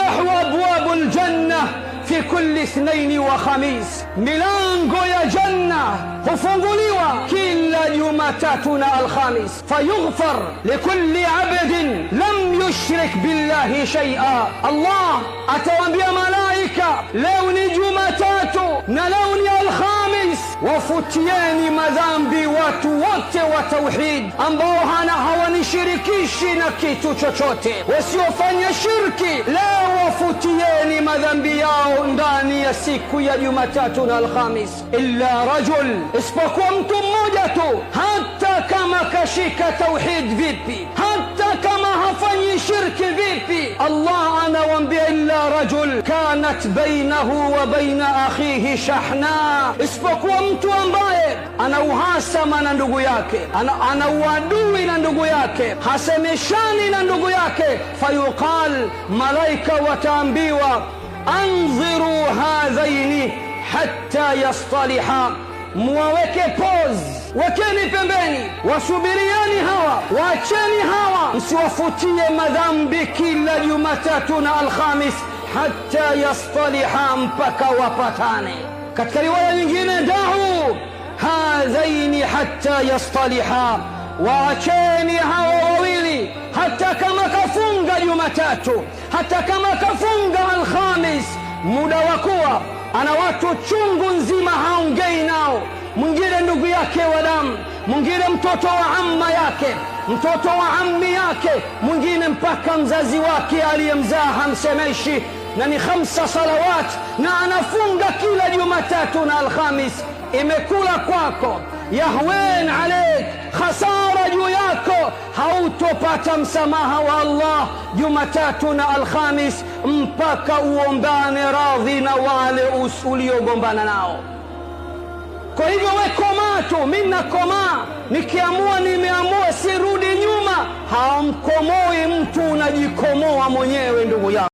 Tuftahu abwabu ljanna fi kulli ithnaini wa khamis, milango ya janna hufunguliwa kila Jumatatu na Alhamis. Fayughfar likulli abdin lam yushrik billahi shaia, Allah atawaambia malaika, leo ni Jumatatu na leo ni Alhamis, wafutieni madhambi watu wote wa tauhid ambao hana hawanishirikishi na kitu chochote, wasiofanya shirki, leo wafutieni madhambi yao ndani ya siku ya Jumatatu na Alhamis. Illa rajul, isipokuwa mtu mmoja tu, hata kama kashika tauhid vipi, hata kama hafanyi shirki vipi, Allah anawaambia illa rajul kanat bainahu wa baina akhihi shahna, isipokuwa mtu ambaye ana uhasama na ndugu yake, ana uadui na ndugu yake, hasemeshani na ndugu yake. Fayuqal, malaika wataambiwa andhiru hadhaini hatta yastaliha, muwaweke pause, wekeni pembeni, wasubirieni hawa, waacheni hawa, msiwafutie madhambi kila Jumatatu na Alhamis, hatta yastaliha, mpaka wapatane. Katika riwaya nyingine, dau hadhaini hatta yastaliha, waacheni hawa wawili, hata kama kafunga Jumatatu, hata kama kafunga Alhamis, muda wa kuwa ana watu chungu nzima haongei nao, mwingine ndugu yake wa damu, mwingine mtoto wa amma yake, mtoto wa ammi yake, mwingine mpaka mzazi wake aliyemzaa hamsemeshi, na ni khamsa salawat, na anafunga kila Jumatatu na Alhamis. Imekula kwako, yahwen alaik, khasara juu yako, hautopata msamaha wa Allah Jumatatu na Alhamis mpaka uombane radhi na wale uliogombana nao. Kwa hivyo we komaa tu, mi nakomaa, nikiamua nimeamua, sirudi nyuma. Hamkomoi mtu, unajikomoa mwenyewe ndugu yangu.